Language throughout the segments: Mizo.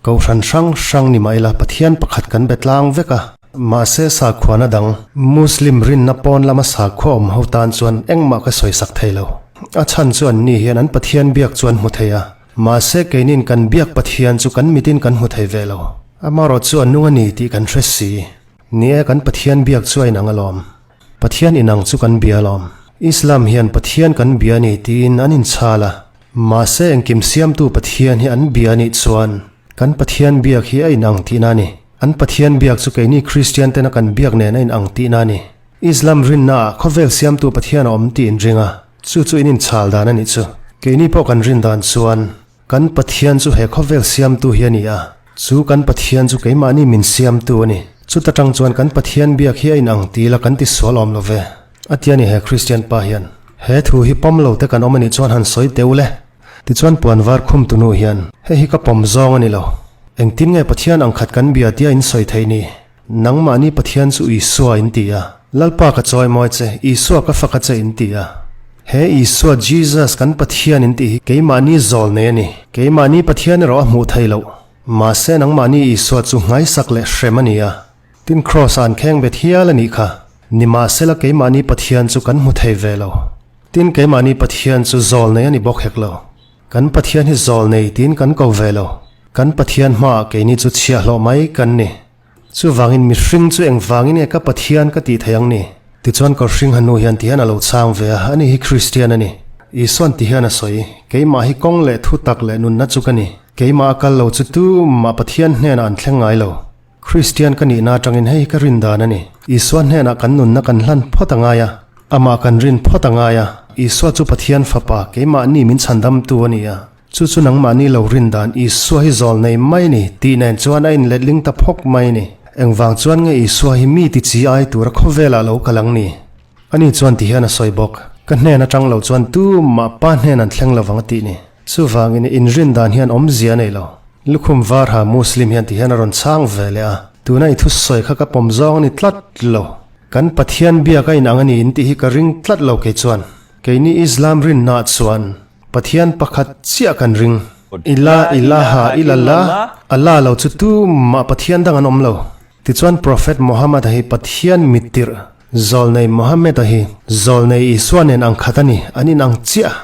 Kohhran hrang hrang ni mah ila Pathian pakhat kan be tlang vek a, mahse sakhuana dang, Muslim rinna pawn lama sakhua awm ho tan chuan engmah ka sawisak thei lo. A chhan chu anni hian an Pathian biak chu an hmu thei a, mahse keinin kan biak Pathian chu kan mitin kan hmu thei ve lo. Amarawh chu a nung a ni tih kan hre si. Ni e, kan Pathian biak chu a inang alawm. Pathian inang chu kan bia alawm. Islam hian Pathian kan bia a ni tiin an inchhal a. Mahse engkim siamtu Pathian hi an bia anih chuan kan Pathian biak hi a inang tihna a ni. An Pathian biak chu keini Kristian tena kan biak nen a inang tihna a ni. Islam rinna ah khawvel siamtu Pathian a awm tih in ring a, chu chu in inchhal dan a nih chu. Keini pawh kan rin dan chuan kan Pathian chu he khawvel siamtu hi a ni a, chu kan Pathian chu keimahni min siamtu a ni. Chuta tang chuan kan Pathian biak hi a inang ti ila kan tisual awm lo ve. A ti a ni he Kristian pa hian. He thu hi pawm lo te kan awm a nih chuan han sawi teu le. Tichuan puan var khum tunu hian hei hi ka pawm zawng a ni lo. Engtin nge Pathian ang khat kan bia tia in sawi theih ni? Nangmahni Pathian chu Isua in ti a. Lalpa ka chawi mawi che, Isua ka fak a che in ti a. He Isua Jesus kan Pathian in tih hi keimahni zawl nei a ni. Keimahni Pathian erawh a hmuh theih loh. Mahse nangmahni Isua chu nghaisak leh hrem a ni a. Tin Kraws an kheng bet hial a nih kha. Nimahsela keimahni Pathian chu kan hmu thei ve lo. Tin keimahni Pathian chu zawl nei a ni bawk hek lo. Kan Pathian hi zawl nei tiin kan ko ve lo. Kan Pathian hmaah keini chu chhiahhlawh mai kan ni. Chuvangin mihring chu engvangin nge ka Pathian ka tih thei ang ni? Tichuan kawrhring hanu hian ti hian a lo chhang ve a, ani hi Kristian a ni. Isuan ti hian a sawi, Keimah hi kawng leh thutak leh nunna chu ka ni. Keimah a kal lo chu tumah Pathian hnenah an thleng ngai lo. Kristian ka nihna atangin hei hi ka rin dan a ni. Isua hnenah kan nunna kan hlan phawt a ngai a, amah kan rin phawt a ngai a. Isua chu Pathian Fapa, keimahni min chhandamtu a ni a. Chu chu nangmahni lo rin dan Isua hi zawl nei mai ni tih nen chuan a inletling ta phawk mai ni. Engvang chuan nge Isua hi mi ti chi ai tura khawvelah lo kal ang ni? Ani chuan ti hian a sawi bawk, Ka hnen atang lo chuan tumah Pa hnen an thleng lovang a tih ni. Chuvangin inrin dan hian awmzia a nei lo. Lukhum var ha Muslim hian ti hian a rawn chhang ve leh a, tuna i thusawi kha ka pawm zawng a ni tlat lo. Kan Pathian biak a inang a ni in tih hi ka ring tlat lo kei chuan. Keini Islam rinnaah chuan Pathian pakhat chiah kan ring. Ila ilaha illallah, Allah lo chu tumah Pathian dang an awm lo. Tichuan Prophet Muhammad-a hi Pathian mittirh, Zawlnei Muhammad-a hi Zawlnei Isua nen ang khat a ni, an inang chiah.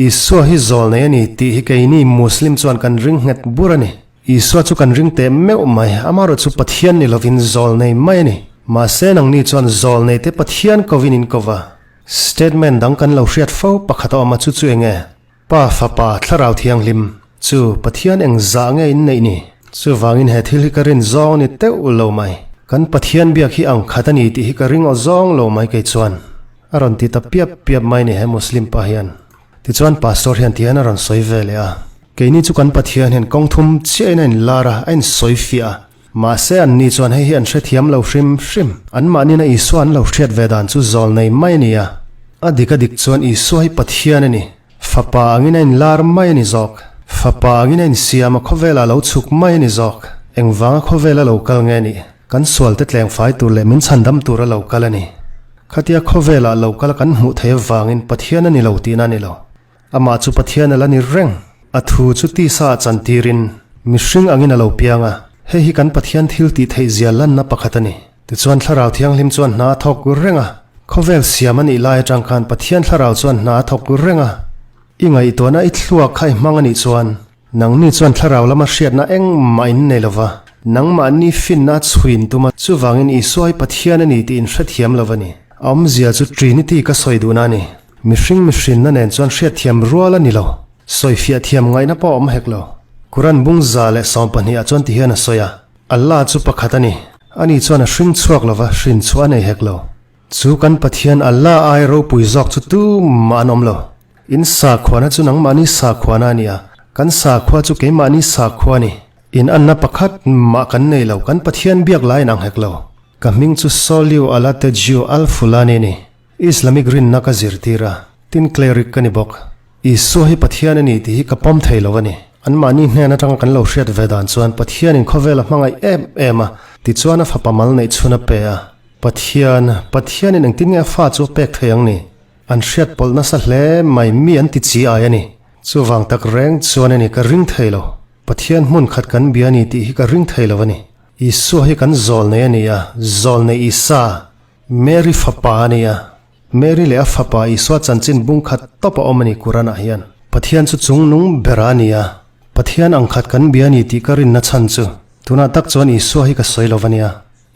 Isua hi Zawlnei a ni tih hi keini Muslim chuan kan ring nghet bur a ni. Isua chu kan ring teh meuh mai, amaherawh chu Pathian ni lovin Zawlnei mai a ni. Mahse nangni chuan Zawlnei te Pathian kovin in ko va. Statement dang kan lo hriat fo pakhat a awm a chu chu enge? Pa, Fapa, Thlarau Thianghlim, chu Pathian eng zah nge in neih ni? Chuvangin he thil hi ka rin zawng ni teuh lo mai. Kan Pathian biak hi ang khat a ni tih hi ka ring aw zawng lo mai kei chuan. A rawn ti ta piap piap mai ni he Muslim pa hian. Tichuan Pastor hian ti hian a rawn sawi ve leh a. Keini chu kan Pathian hian kawng thum chiahin a inlar a, a insawi fiah a. Mahse anni chuan hei hi an hrethiam lo hrim hrim. Anmahnin a Isua an lo hriat ve dan chu zawl nei mai a ni a. A dik a dik chuan Isua hi Pathian a ni. Fapa angin a inlar mai a ni zawk. Fapa angin a insiam a khawvelah lo chhuk mai a ni zawk. Engvanga khawvela lo kal nge nih? Kan sualte tlengfai tur leh min chhandam tura lo kal a ni. Khatia khawvelah lo kal a kan hmuh theih avangin Pathian a ni lo tihna a ni lo. Amah chu Pathian a la ni reng. A thu chu tisa a chantirin mihring angin a lo piang a, hei hi kan Pathian thil tih theih zia lanna pakhat a ni. Tichuan Thlarau Thianghlim chuan hna a thawk reng a, khawvel siam a nih lai atang khan Pathian Thlarau chuan hna a thawk reng a. I ngaihtuahna i thluak kha i hmang a nih chuan nangni chuan Thlarau lama hriatna engmah in nei lova, nangmahni finna a chhuin tum a, chuvangin Isua hi Pathian a ni tih in hrethiam lo a ni. A awmzia chu Trinity ka sawi duhna a ni. Mihring mihrinna nen chuan hriatthiam rual a ni lo. Sawifiah thiam ngaihna pawh a awm hek lo. Quran bung 120 ah chuan ti hian a sawi a, Allah chu pakhat a ni. Ani chuan a hring chhuak lova, hrin chhuah a nei hek lo. Chu kan Pathian Allah ai ropui zawk chu tumah an awm lo. In sakhuana chu nangmahni sakhuana a ni a, kan sakhua chu keimahni sakhua a ni. In anna pakhat mah kan nei lo, kan Pathian biak lai in ang hek lo. Ka hming chu Soliu Alatejiu Al-Fulani a ni. Islamic rinna ka zirtir a, tin cleric ka ni bawk. Isua hi Pathian a ni tih hi ka pawm thei lo a ni. Anmahni hnen atanga kan lo hriat ve dan chuan Pathianin khawvel a hmangaih em em a, tichuan a fapa mal neih chhun a pe a. Pathian, Pathianin engtin nge a fa chu a pek thei ang ni? An hriat pawlh nasa hle mai mi an ti chi ai a ni. Chuvang tak reng chuan a ni ka ring thei lo. Pathian hmun khat kan bia a ni tih hi ka ring thei lo a ni. Isua hi kan zawlnei a ni a, zawlnei Isa, Mary fapa a ni a. Mary leh a fapa Isua chanchin bung khat tawp a awm a ni Quran ah hian. Pathian chu chungnung ber a ni a, Pathian ang khat kan bia a ni tih ka rinna chhan chu tunah tak chuan Isua hi ka sawi lo va nia.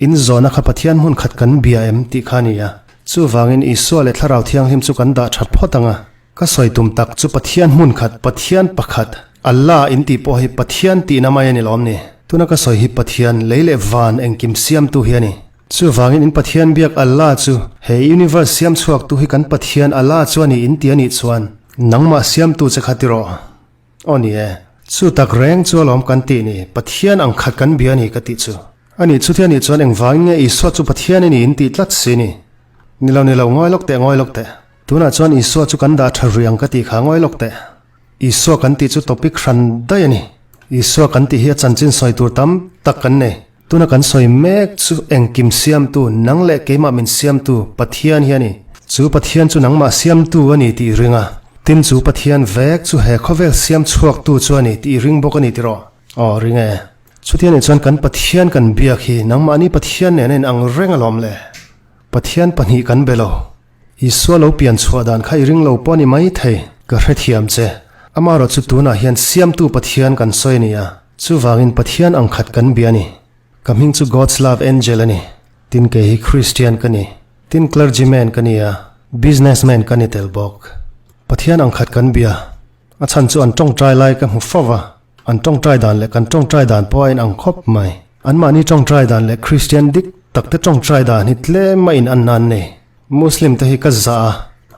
In zawhna kha Pathian hmun khat kan bia em tih kha a ni a. Chuvangin Isua leh Thlarau Thianghlim chu kan dah tha phawt ang a. Ka sawi tum tak chu Pathian hmun khat, Pathian pakhat, Allah in tih pawh hi Pathian tihna mai a ni lawm ni. Tuna ka sawi hi Pathian, lei leh van engkim siamtu hi a ni. Chuvangin in Pathian biak Allah chu he universe siam chhuaktu hi kan Pathian Allah chu a ni in ti a nih chuan nangmah siamtu che kha ti rawh. Aw ni e, chu tak reng chu alawm kan tih ni, Pathian ang khat kan bia a ni ka tih chu. A nih chuti a nih chuan engvangin nge Isua chu Pathian a ni in tih tlat si ni? Ni lo ni lo, ngawi lawk teh, ngawi lawk teh. Tunah chuan Isua chu kan dah tha rui ang ka tih kha ngawi lawk teh. Isua kan tih chu topic hran daih a ni. Isua kan tih hi a chanchin sawi tur tam tak kan nei. Tuna kan sawi mek chu engkim siamtu, nang leh keimah min siamtu Pathian hi a ni. Chu Pathian chu nangmah siamtu a ni tih i ring a, tin chu Pathian vek chu he khawvel siam chhuaktu chu a ni tih i ring bawk a ni tiraw? Aw, ring e. Chuti anih chuan kan Pathian kan biak hi nangmahni Pathian nen a inang reng alawm le. Pathian pahnih kan be lo. Isua lo pian chhuah dan kha i ring lo pawh a ni mai thei, ka hrethiam che. Amaherawh chu tunah hian Siamtu Pathian kan sawi a ni a, chuvangin Pathian ang khat kan bia a ni. Ka hming chu God's Love Angel a ni. Tin kei hi Christian ka ni. Tin clergyman ka ni a, businessman ka ni tel bawk. Pathian ang khat kan bia. A chhan chu an tawngtai lai ka hmu fo va, an tawngtai dan leh kan tawngtai dan pawh a inang khawp mai. Anmahni tawngtai dan leh Kristian dik tak te tawngtai dan hi tlem a in an nan nei. Muslim te hi ka zah a,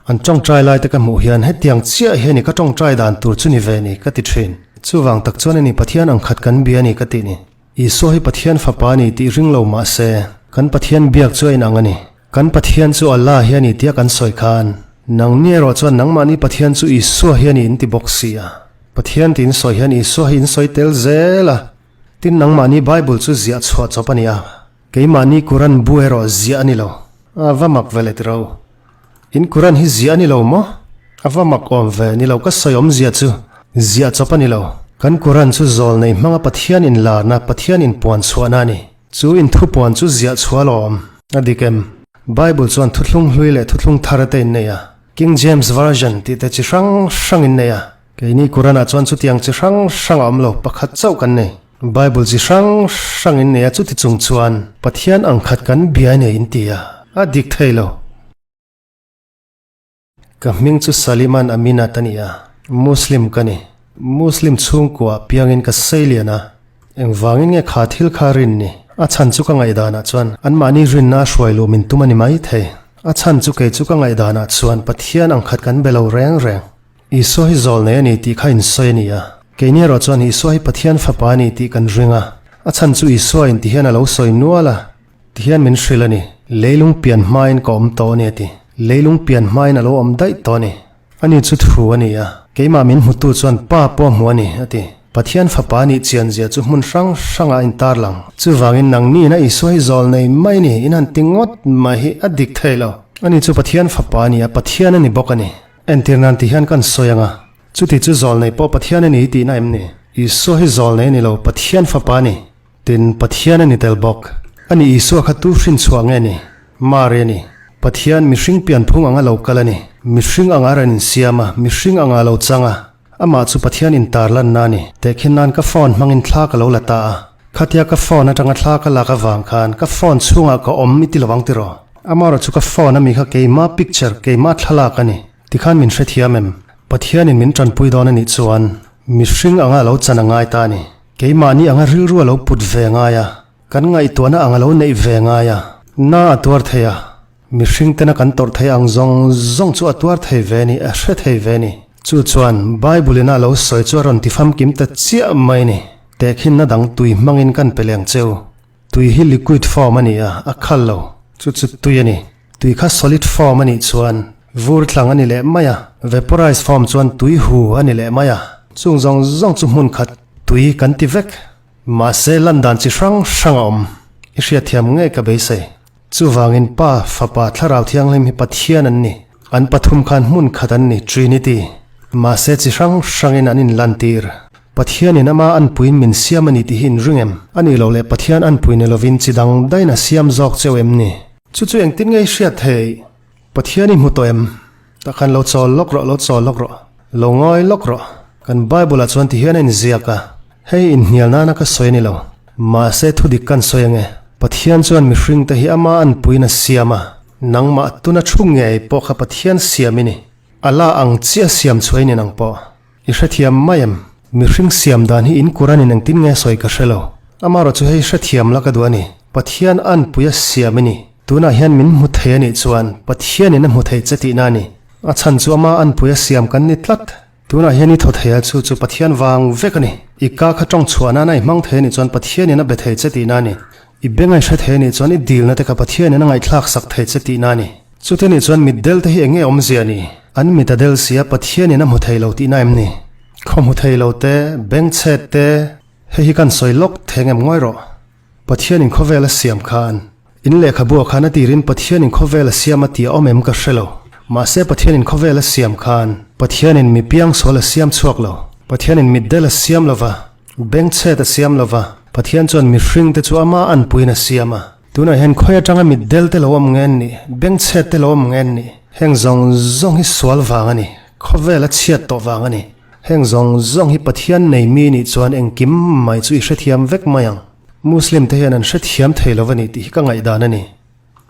an tawngtai lai te ka hmuh hian hetiang chiah hian i ka tawngtai dan tur chu ni ve ni ka ti thin. Chuvang tak chuan a ni Pathian ang khat kan bia a ni ka tih ni. Isua hi Pathian fapa a ni tih ring lo mah se, kan Pathian biak chu a inang a ni. Kan Pathian chu Allah hi a ni tia kan sawi khan, nangni erawh chuan nangmahni Pathian chu Isua hi a ni in ti bawk si a. Pathian tiin sawi hian Isua hi in sawi tel zel a. Tin nangmahni Bible chu ziah chhuah chawp a ni a, keimahni Quran bu erawh ziah a ni lo. A va mak ve le tiro. In Quran hi ziah a ni lo maw? A va mak awm ve, ni lo ka sawi awmzia chu ziah chawp a ni lo. Kan Quran chu zawl nei hmanga Pathian inlarna, Pathian inpuan chhuahna a ni. Chu inthupuan chu ziah chhuah alawm. A dik em? Bible chuan thuthlung hlui leh thuthlung thar te innei a, King James Version tih te chi hrang hrang innei a. Keini Quran-ah chuan chutiang chi hrang hrang a awm lo, pakhat chauh kan nei. Bible chi hrang hrang innei a, chuti chung chuan Pathian ang khat kan bia nei in ti a, a dik thei lo. Ka hming chu Saliman Aminat a ni a, Muslim ka ni. Muslim chhungkuaah piangin ka seilian a, engvangin nge kha thil kha rin ni? A chhan chu ka ngaihdanah chuan anmahni rinna a hruai luh min tum a ni maithei. A chhan chu kei chu ka ngaihdanah chuan Pathian ang khat kan be lo reng reng. Isua hi zawl nei a ni tih kha insawi a ni a, keini erawh chuan Isua hi Pathian fapa a ni tih kan ring a, a chhan chu Isua in tihian a lo sawi nual a. Tihian min hrilh a ni, leilung pian hmain ka awm tawh a ni a ti. Leilung pian hmain a lo awm daih tawh a ni. Ani chu thu a ni a, keimah min hmutu chuan Pa pawh a hmu a ni a ti. Pathian fapa a nih chian zia chu hmun hrang hrangah a intar lang. Chuvangin nangni ina Isua hi zawl nei mai ni, in han ti ngawt mai hi a dik thei lo. Ani chu Pathian fapa a ni a, Pathian a ni bawk a ni. Entir nan ti hian kan sawi ang a, chuti chu zawl nei pawh Pathian a ni tihna em ni? Isua hi zawl nei a ni lo, Pathian fapa a ni. Tin, Pathian a ni tel bawk. Ani Isua kha tu hrin chhuah nge ni? Mari a ni. Pathian mihring pianphung anga lo kal a ni. Mihring anga rawn insiam a, mihring anga lo chang a. Amah chu Pathian intarlanna a ni. Tehkhin nan ka phone hmangin thla ka lo la ta a. Khatia ka phone atanga thla ka lak avang khan ka phone chhungah ka awm i ti lo ang tiraw? Amaherawh chu ka phone ami kha keima picture, keima thlalak a ni. Tikhan min hrethiam em? Pathianin min tanpui dawn a nih chuan mihring anga lo chan a ngai ta a ni. Keimahni anga rilru a lo put ve ngai a, kan ngaihtuahna ang a lo neih ve ngai a, na a tuar thei a, mihring tena kan tawrh theih ang zawng zawng chu a tuar thei ve a ni, a hre thei ve a ni. Chu chuan Bible ina a lo sawi chu a rawn ti famkim ta chiah mai a ni. Tehkhinna dang tui hmangin kan pe leng cheu. Tui hi liquid form a ni a, a khal lo. Chu chu tui a ni. Tui kha solid form a nih chuan vur tlang a ni leh mai a, vaporized form chuan tui hu a ni leh mai a. Chung zawng zawng chu hmun khat tui kan ti vek. Mahse lan dan chi hrang hrang a awm. I hriatthiam ngei ka beisei. Chuvangin Pa, Fapa, Thlarau Thianghlim hi Pathian an ni. An pathum khan hmun khat an ni, Trinity. Mahse chi hrang hrangin an inlantir. Pathianin ama anpuiin min siam a ni tih hi in ring em? A nih loh leh Pathian anpui ni lovin chi dang daiin a siam zawk cheu em ni? Chu chu engtin nge i hriat theih? Pathian i hmu tawh em? Tah khan lo chawl lawk rawh, lo chawl lawk rawh, lo ngawi lawk rawh. Kan Bible-ah chuan ti hian a inziak a, hei inhnial nana ka sawi a ni lo. Mahse thudik kan sawi ange. Pathian chuan mihringte hi ama anpuiin a siam a, nangmah tuna thu ngei pawh kha Pathian siam i ni. Allah ang chiah siam chhuah i ni nang pawh. I hrethiam mai em? Mihring siam dan hi in Quran in engtin nge sawi ka hre lo. Amarawh chu hei hrethiam la ka duh a ni. Pathian anpui a siam i ni. Tunah hian min hmu thei a nih chuan Pathian in a hmu thei che tihna a ni. A chhan chu ama anpui a siam kan ni tlat. Tunah hian i thaw thei a chu chu Pathian vang vek a ni. I ka kha tawng chhuah nana i hmang thei a nih chuan Pathian in a be thei che tihna a ni. I beng a i hre thei a nih chuan i dilna te kha Pathian in a ngaihthlak sak thei che tihna a ni. Chute nih chuan mitdel te hi eng nge awmzia ni? An mit a del sia Pathianin a hmu thei lo tihna em ni? Khaw hmu thei lo te, bengchhet te, hei hi kan sawi lawk theng em ngawi rawh. Pathianin khawvel a siam khan, in lehkhabu ah khan a tirin Pathianin khawvel a siam a tih a awm em ka hre lo. Mahse Pathianin khawvel a siam khan, Pathianin mi piangsual a siam chhuak lo. Pathianin mitdel a siam lova, bengchhet a siam lova, Pathian chuan mihring te chu ama anpuiin a siam a. Tunah hian khawi atanga mitdel te lo awm nge an nih, bengchhet te lo awm nge an nih, heng zawng zawng hi sual vang a ni, khawvel a chhiat tawh vang a ni. Heng zawng zawng hi Pathian nei mi nih chuan engkim mai chu i hrethiam vek mai ang. Muslim te hian an hrethiam thei lo a ni tih hi ka ngaihdan a ni.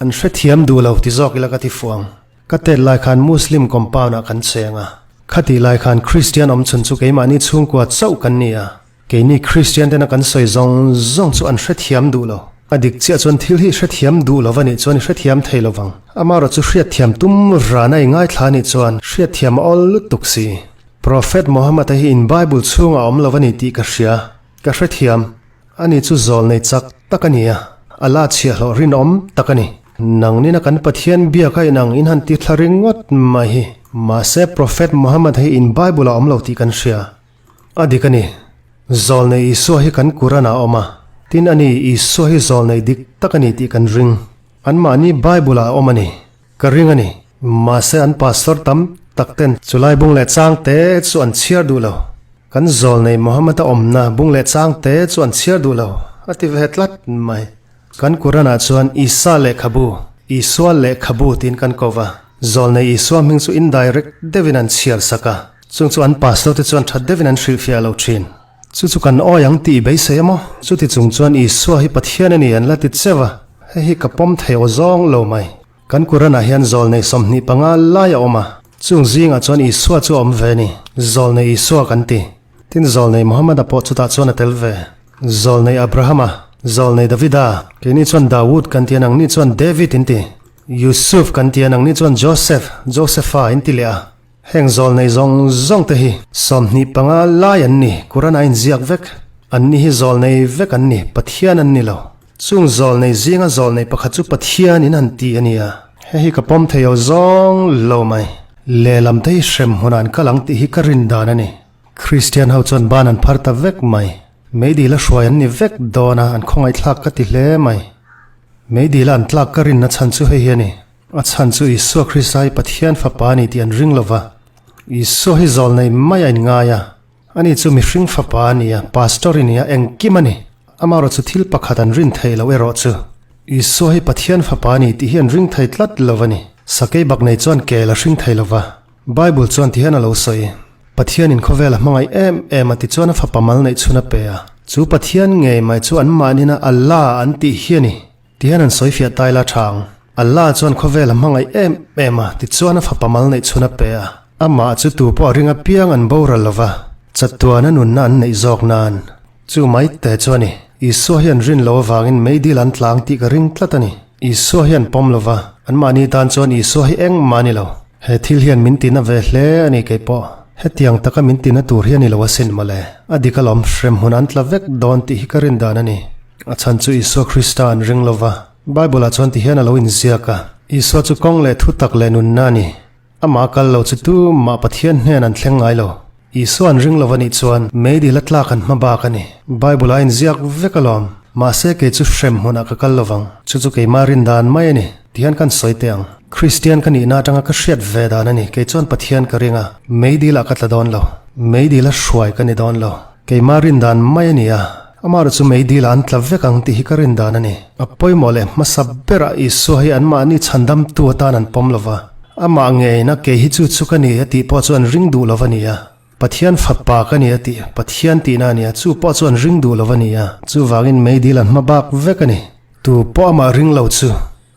An hrethiam duh lo ti zawk ila ka ti fuh ang. Ka tet lai khan Muslim compound ah kan cheng a, khatih lai khan Christian awm chhun chu keimahni chhungkua chauh kan ni a. Keini Kristian tena kan sawi zawng zawng chu an hrethiam duh lo. A dik chiah chuan thil hi hrethiam duh lo va nih chuan i hrethiam thei lo vang. Amaherawh chu hriatthiam tum rana i ngaithla nih chuan hriatthiam a awl lutuk si. Prophet Muhammad-a hi in Bible chhungah a awm lo va ni tih ka hria. Ka hrethiam. Ani chu zawl nei chak tak a ni a, Allah chhiahhlawh rinawm tak a ni. Nang nina kan Pathian biak a inang in han ti thla ringawt mai hi. Mahse Prophet Muhammad-a hi in Bible-ah a awm lo tih kan hria. A dik a ni. Zawlnei Isua hi kan Quran ah a awm a, tin a ni, Isua hi zawlnei dik tak a ni tih kan ring. Anmahni Bible ah a awm a ni. Ka ring a ni. Mahse an pastor tam tak ten chulai bung leh chang te chu an chhiar duh lo. Kan zawlnei Muhammad a awmna bung leh chang te chu an chhiar duh lo, a ti ve tlat mai. Kan Quran ah chuan Isa lehkhabu, Isua lehkhabu tiin kan ko va, zawlnei Isua hming chu indirect deuhin an chhiar sak a, chung chu an pastor te chuan that deuhin an hrilhfiah lo thin. Chu chu kan awi ang tih i beisei a maw? Chuti chung chuan Isua hi Pathian a ni an la ti cheu a, hei hi ka pawm thei aw zawng lo mai. Kan Quran ah hian zawlnei 25 lai a awm a, chung zingah chuan Isua chu a awm ve a ni, zawlnei Isua kan ti. Tin zawlnei Muhammad-a pawh chutah chuan a tel ve. Zawlnei Abrahama, Zawlnei Davida, keini chuan Dawood kan ti a nangni chuan David in ti. Yusuf kan ti a nangni chuan Joseph, Josepha in ti leh a. Heng zawlnei zawng zawng te hi 25 lai an ni, Quran a inziak vek. Anni hi zawlnei vek an ni, Pathian an ni lo. Chung zawlnei zinga zawlnei pakhat chu Pathian in han ti a nia. Hei hi ka pawm thei lo zawng lo mai. Lehlam te hi hremhmunah an kal ang tih hi ka rin dan a ni. Kristian ho chuan ban an phar ta vek mai. Meidil a hruai an ni vek dawn a, an khawngaihthlak ka ti hle mai. Meidil a an tlak ka rinna chhan chu hei hi a ni. A chhan chu Isua Krista hi Pathian fapa a ni tih an ring lo va. Isua hi zawlnei mai a inngai a. Ani chu mihring fapa a ni a, pastor i ni a, engkim a ni. Amaherawh chu thil pakhat an rin theih loh erawh chu Isua hi Pathian fapa a ni tih hi an ring thei tlat lo a ni. Sakei bak nei chuan kel a hring thei lo va. Bible chuan ti hian a lo sawi, Pathianin khawvel a hmangaih em em a tichuan a fapa mal neih chhun a pe a, chu Pathian ngei mai chu anmahnina Allah an tih hi a ni. Ti hian an sawi fiah tai la tha ang. Allah chuan khawvel a hmangaih em em a tichuan a fapa mal neih chhun a pe a, amah chu tu pawh a ring apiang an boral lo va, chatuana nunna an neih zawk nan. Chu mai te chu a ni. Isua hi an rin lo avangin meidil an tlang tih ka ring tlat a ni. Isua hi an pawm lo va, anmahni tan chuan Isua hi engmah a ni lo. He thil hian min tina ve hle a ni kei pawh. Hetiang taka min tina tur hi a ni lo asin mawle. A dik alawm hremhmun an tla vek dawn tih hi ka rin dan a ni. A chhan chu Isua Krista an ring lo va. Bible ah chuan ti hian a lo inziak a, Isua chu kawng leh thu tak leh nunna a ni. Amah kal lo chu tumah Pathian hnen an thleng ngai lo. Isua an ring lo a nih chuan meidil a tlak an hma bak a ni. Bible ah a inziak vek alawm. Mahse kei chu hrem hmunah ka kal lo vang. Chu chu keimah rin dan mai a ni. Tihian kan sawi teh ang. Kristian ka nihna atanga ka hriat ve dan a ni. Kei chuan Pathian ka ring a, meidil ah ka tla dawn lo. Meidil a hruai ka ni dawn lo. Keimah rin dan mai a ni a, amaherawh chu meidil ah an tla vek ang tih hi ka rin dan a ni. A pawimawh leh hmasa berah Isua hi anmahni chhandamtu atan an pawm lo va, amah ngeina kei hi chu chu ka ni a tih pawh chu an ring duh lo va ni a. Pathian fapa ka ni a tih, Pathian tihna a ni a, chu pawh chu an ring duh lo va ni a, chuvangin meidil an hma bak vek a ni. Tu pawh amah ring lo chu.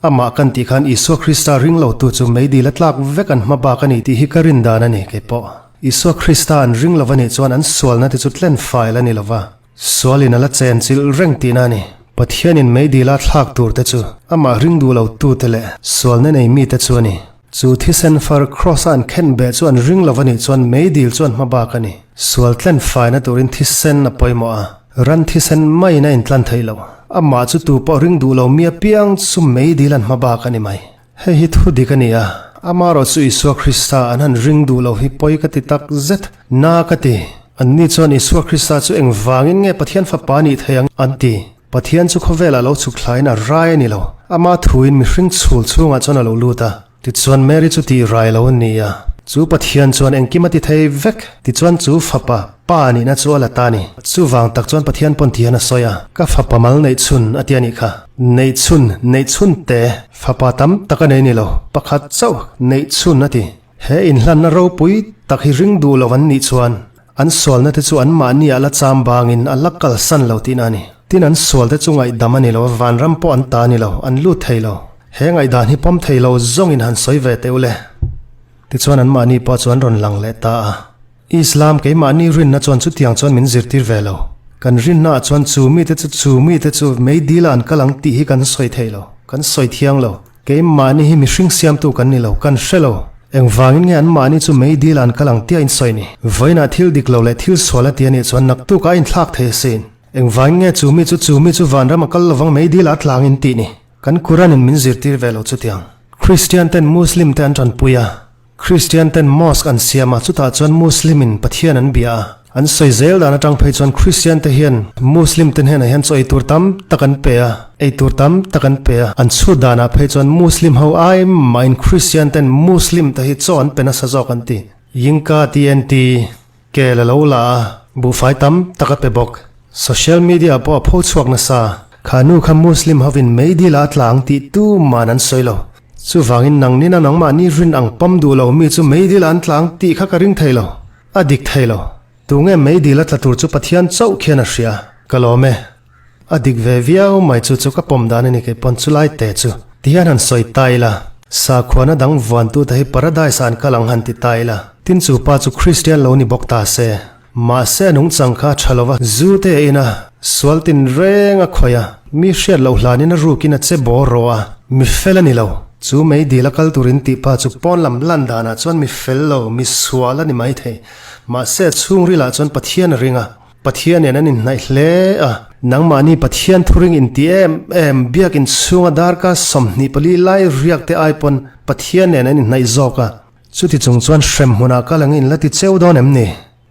Amah kan tih khan Isua Krista ring lo tu chu meidil a tlak vek an hma bak a ni tih hi ka rin dan a ni kei pawh. Isua Krista an ring lo a nih chuan an sualna te chu tlen fail a ni lo va, sualin a la chen chilh reng tihna a ni. Pathianin meidil a thlak tur te chu amah ring duh lo tu te leh sualna nei mi te chu a ni. Chu thisen far Kraws a an khen beh chu an ring lo a nih chuan meidil chu an hma bak a ni. Sual tlen faina turin thisen a pawimawh a. Ran thisen maiin a intlan theih loh. Amah chu tu pawh ring duh lo mi apiang chu meidil an hma bak a ni mai. Hei hi thu dik a ni a, amaherawh chu Isua Krista an han ring duh lo hi pawi ka ti tak zet. Na ka ti. Anni chuan Isua Krista chu engvangin nge Pathian Fapa nih thei ang an ti. Pathian chu khawvelah lo chhuk thlain a rai a ni lo. Ama thuin mihring chhul chhungah chuan a lo lut a. Tichuan Mary chu tih rai lo a ni a, chu Pathian chuan engkim a ti thei vek. Tichuan chu fapa, pa nihna chu a la ta a ni. Chuvang tak chuan Pathian pawn ti hian a sawi a, Ka fapa mal neih chhun a ti a nih kha. Neih chhun, neih chhun te, fapa tam tak a nei ni lo, pakhat chauh neih chhun a ti. He inhlanna ropui tak hi ring duh lo an nih chuan an sualna te chu anmahni ah la cham bangin a la kalsan lo tihna a ni. Tin an sual te chu ngaihdam a ni lo, vanram pawh an ta a ni lo, an lut thei lo. He ngaihdan hi pawm thei lo zawngin han sawi ve teh u le. Tichuan anmahni pawh chu an rawn lang leh ta a. Islam keimahni rinna chuan chutiang chuan min zirtir ve lo. Kan rinna ah chuan chu mite chu chu mite chu meidil ah an kal ang tih hi kan sawi thei lo, kan sawi thiang lo. Keimahni hi mihring siamtu kan ni lo, kan hre lo. Engvangin nge anmahni chu meidil ah an kal ang tia in sawi ni? Vawiinah thil dik lo leh thil sual a ti a nih chuan naktuk a inthlak thei asin. Engvangin nge chu mi chu chu mi chu vanram a kal lovang meidil ah a tlang in tih ni? Kan Quran in min zirtir ve lo chutiang. Christian ten Muslim te an tanpui a, Christian ten mosque an siam a, chutah chuan Muslim in Pathian an bia a. An sawi zel dan atang phei chuan Christian te hian Muslim te hnenah hian chaw eitur tam tak an pe a, eitur tam tak an pe a. An chhut danah phei chuan Muslim ho ai mahin Christian ten Muslim te hi chaw an pe nasa zawk an ti. Yinka TNT. Kel a lo la a, buhfai tam tak a pe bawk. Social media ah pawh a pho chhuak nasa. Kha nu kha Muslim hovin meidil ah a tla ang tih tu man an sawi lo. Chuvangin nangnin a nangmahni rin ang pawm duh lo mi chu meidil ah an tla ang tih kha ka ring thei lo. A dik thei lo. Tunge meidil a tla tur chu Pathian chauh khian a hria. Ka lawm e. A dik ve viau mai chu chu ka pawm dan a ni kei pawn chu lai te chu ti hian han sawi ta ila, sakhuana dang vuantute hi paradise ah an kal ang han ti ta ila, tin chu pa chu Kristian lo ni bawk ta se, mahse a nungchang kha a tha lova zu te a in a, sual tin reng a khawih a, mi hriat loh hlanin a rukin a che bawr rawh a, mi fel a ni lo. Chu meidil a kal turin tih pa chu pawn lam lan danah chuan mi fel lo, mi sual a ni maithei, mahse a chhungril ah chuan Pathian a ring a, Pathian nen an inhnaih hle a, nangmahni Pathian thuring inti em em biakin chhunga darkar 24 lai riak te ai pawn Pathian nen an inhnaih zawk a, chuti chung chuan hrem hmunah kal ang in la ti cheu dawn em ni?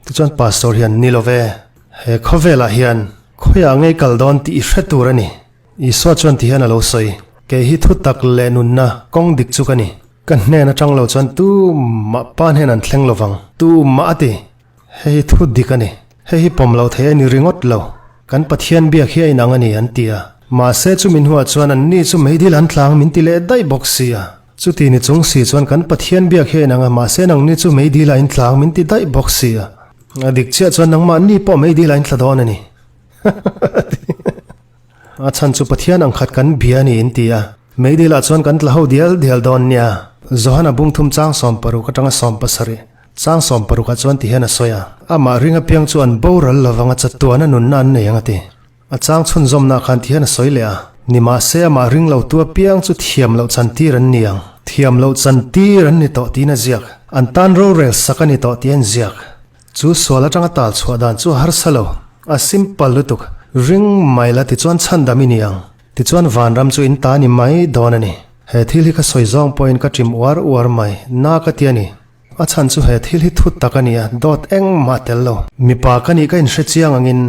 Tichuan Pastor hian ni lo ve, he khawvelah hian khawiah ngei kal dawn tih i hre tur a ni. Isua chuan ti hian a lo sawi, Kei hi thu tak leh nunna kawng dik chu ka ni. Ka hnen atang lo chuan tumah pa hnen an thleng lovang, tumah a ti. Hei hi thu dik a ni. Hei hi pawm lo thei a ni ringawt lo. Kan Pathian biak hi a inang a ni an ti a. Mahse chu min huah chuan an ni chu meidil an tlang min ti leh daih bawk si a. Chuti ni chung si chuan kan Pathian biak hi a inang a, mahse nang ni chu meidil a intlang min ti daih bawk si a. A dik chiah chuan nangmah ni pawh meidil a intla dawn a ni. A chhan chu Pathian ang khat kan bia a ni in ti a. Meidil ah chuan kan tla ho dial dial dawn nia. Johana bungthum chang 60 atanga 70. Chang 60 ah chuan ti hian a sawi a. Amah ring apiang chu an boral lovang a chatuan a nunna an nei ang a ti. A chang chhunzawmna khan ti hian a sawi leh a. Nimahse amah ring lo tu apiang chu thiam loh chantir an ni ang. Thiam loh chantir an ni tawh tiin a ziak. An tan rorel sak a ni tawh tih a inziak. Chu sual atanga tal chhuah dan chu a harsa lo. A simple lutuk. Ring mai la tichuan chhandam i ni ang. Tichuan vanram chu in ta ni mai dawn a ni. He thil hi ka sawi zawng pawhin ka ṭim uar uar mai. Na ka ti a ni. A chhan chu he thil hi thut tak a ni a, dawt engmah tel lo. Mipa ka nih ka inhre chiang angin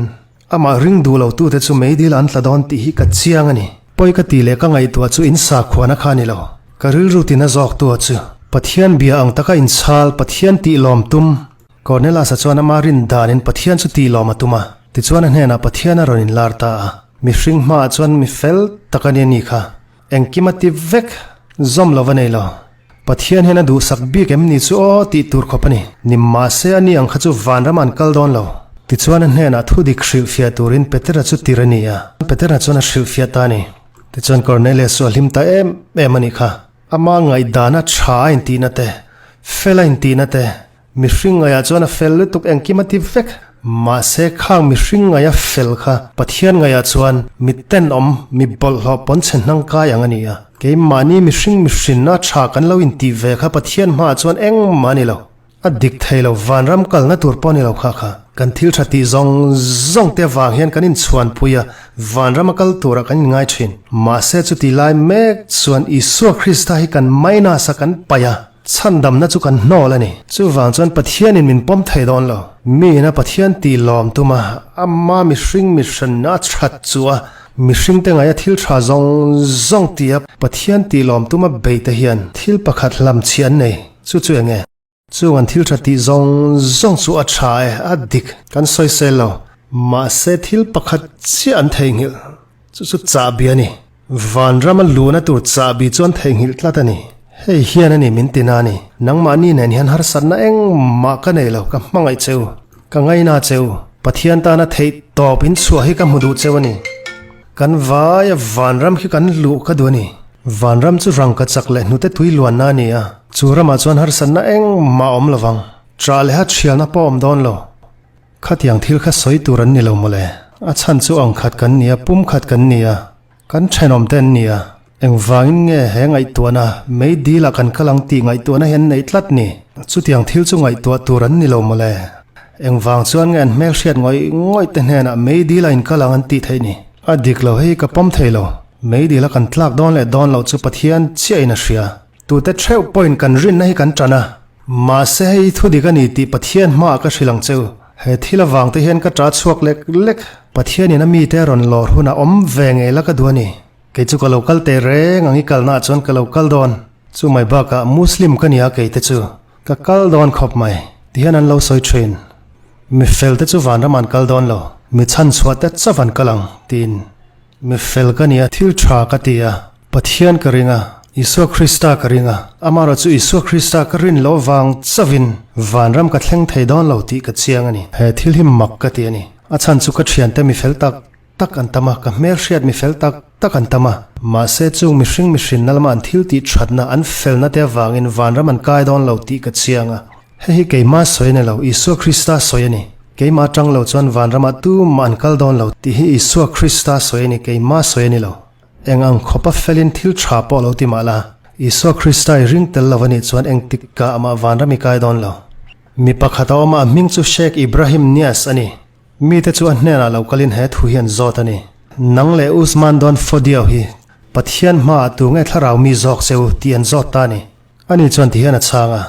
amah ring duh lo tute chu meidil an tla dawn tih hi ka chiang a ni. Pawi ka tih leh ka ngaihtuah chu in sakhuana kha a ni lo. Ka rilru tina zawk tu a chu. Pathian bia ang taka inchhal, Pathian tih lawm tum. Cornelius-a chuan ama rin danin Pathian chu tih lawm a tum a, tichuan a hnenah Pathian a rawn inlar ta a. Mihring hmaah chuan mi fel tak a ni a nih kha. Engkim a ti vek, zawm lo va nei lo. Pathian hian a duhsak bik em ni chu aw tih tur khawp a ni. Ni mahse a ni ang kha chu vanram an kal dawn lo. Tichuan a hnenah thu dik hrilhfiah turin Petera chu tir a ni a. Petera chuan a hrilhfiah ta a ni. Tichuan Cornelius chu a hlim ta em em a nih kha. Ama ngaihdana tha a intihna te, fel a intihna te, Mihring ngaihah chuan a fel lutuk engkim a ti vek. Mahse khang mihring ngaiha fel kha Pathian ngaihah chuan mi tenawm, mi bawlhhlawh pawn chhe hnang kai ang a ni a. Keimahni mihring mihrinna tha kan lo intih ve kha Pathian hmaah chuan engmah a ni lo. A dik thei lo, vanram kalna tur pawh a ni lo kha kha. Kan thil tha tih zawng zawng te avang hian kan inchhuanpui a, vanram a kal turah kan inngai thin. Mahse chutih lai mek chuan Isua Krista hi kan minus a kan paih a. Chhandamna chu kan hnawl a ni. Chuvang chuan Pathianin min pawm thei dawn lo. Miin a Pathian tih lawm tum a, ama mihring mihranna a that chu a, mihringte ngaia thil tha zawng zawng tia Pathian tih lawm tum a bei te hian thil pakhat hlamchhiah an nei. Chu chu eng nge? Chung an thil tha tih zawng zawng chu a tha e, a dik. Kan sawisel lo. Mahse thil pakhat chiah an theihnghilh. Chu chu chahbi a ni. Vanrama luhna tur chahbi chuan theihnghilh tlat a ni. Hei hian a ni min ti na a ni. Nangmahni nen hian harsatna engmah ka nei lo, ka hmangaih che u, ka ngaina che u. Pathian tana theih tawp in chhuah hi ka hmu duh cheu a ni. Kan vaia vanram khi kan luh ka duh a ni. Vanram chu rangka chak leh hnute tui luanna a ni a, chu ramah chuan harsatna engmah a awm lovang. Ṭah leh hathialna pawh a awm dawn lo. Khatiang thil kha sawi tur an ni lo mawle. A chhan chu ang khat kan ni a, pum khat kan ni a, kan thenawm te an ni a. Engvangin nge he ngaihtuahna mei dil ah kan kal ang tih ngaihtuahna hi an neih tlat ni? Chutiang thil chu ngaihtuah tur an ni lo mawle. Engvang chuan nge an hmelhriat ngawih ngawih te hnenah mei dil ah in kal ang an tih theih ni? A dik lo hei ka pawm thei lo. Mei dil a kan tlak dawn leh dawn loh chu Pathian chiah in a hria. Tute theuh pawhin kan rinna hi kan tan a, mahse hei thu dik a ni tih Pathian hmaah ka hrilh ang che u. He thil avang te hian ka ta chhuak lek lek. Pathianin a mite a rawn lawr hunah awm ve ngei la ka duh a ni. Kei chu ka lo kal teh reng ang i kalnaah chuan ka lo kal dawn. Chu mai bakah Muslim ka nia kei te chu ka kal dawn khawp mai ti hian an lo sawi thin. Mi fel te chu vanram an kal dawn lo, mi chhanchhuah te chauh an kal ang tiin. Mi fel ka nia thil tha ka ti a. Pathian ka ring a, Isua Krista ka ring a, amaherawh chu Isua Krista ka rin loh vang chauhin vanram ka thleng thei dawn lo tih ka chiang a ni. He thil hi mak ka ti a ni. A chhan chu ka thiante mi fel tak tak an tam a, ka hmelhriat mi fel tak tak an tam a. Mahse chung mihring mihrinna lama an thil tih thatna, an felna te avangin vanram an kai dawn lo tih ka chiang a. Hei hi keimah sawi a ni lo, Isua Krista sawi a ni. Keimah atang lo chuan vanramah tumah an kal dawn lo tih hi Isua Krista sawi a ni, keimah sawi a ni lo. Eng ang khawpa felin thil tha pawh lo ti mah la, Isua Krista i ring tel lo a nih chuan engtik kah amah vanram i kai dawn lo. Mi pakhat a awm a, a hming chu Sheikh Ibrahim Nias a ni. Mite chu a hnenah lo kalin he thu hi an zawt a ni. Nang leh Usman Don Fodio hi Pathian hmaah tu nge thlarau mi zawk che u tih an zawt ta a ni. Ani chuan ti hian a chhang a,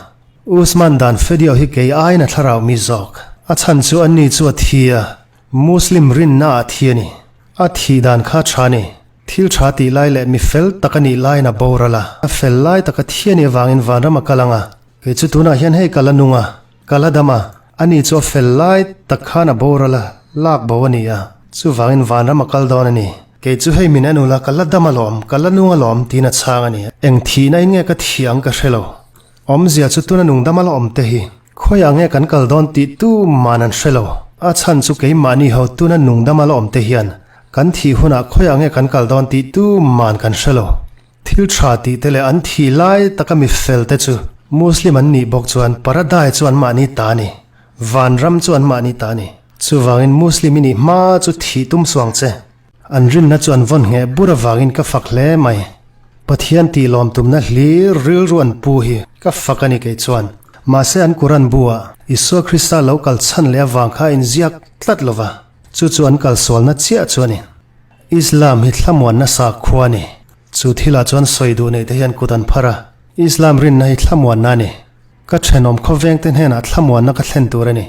Usman Dan Fodio hi kei aiin a thlarau mi zawk. A chhan chu ani chu a thi a, Muslim rinna ah thi a ni. A thih dan kha tha ni. Thil tha tih lai leh mi fel tak a nih laiin a boral a. A fel lai taka thi a nih avangin vanram a kal ang a. Kei chu tunah hian hei ka la nung a, ka la dam a. Ani chu a fel lai tak khan a boral a, lak bo a ni a. Chuvangin vanram a kal dawn a ni. Kei chu hei min en ula ka la dam alawm, ka la nung alawm tiin a chhang a ni. Eng thihna in nge ka thih ang ka hre lo. Awmzia chu tuna nungdam a la awm te hi khawiah nge kan kal dawn tih tu man an hre lo. A chhan chu keimahni ho tuna nungdam a la awm te hian kan thih hunah khawiah nge kan kal dawn tih tu man kan hre lo. Thil tha tih te leh an thih lai taka mi fel te chu Muslim an nih bawk chuan Paradise chu anmahni ta a ni. Vanram chu anmahni ta a ni. Chuvangin Muslim i nih hma chu thih tum suang che. An rinna chu an vawn ngheh bur avangin ka fak hle mai. Pathian tih lawm tumna hlir rilru an pu hi ka fak a ni kei chuan. Mahse an Quran bu ah Isua Krista lo kal chhan leh avang kha a inziak tlat lo va, chu chu an kal sualna chiah chu a ni. Islam hi thlamuanna sakhua a ni. Chu thilah chuan sawi duh neih te hian kut an phar a, Islam rinna hi thlamuanna a ni. Ka thenawm khawveng te hnenah thlamuanna ka thlen tur a ni.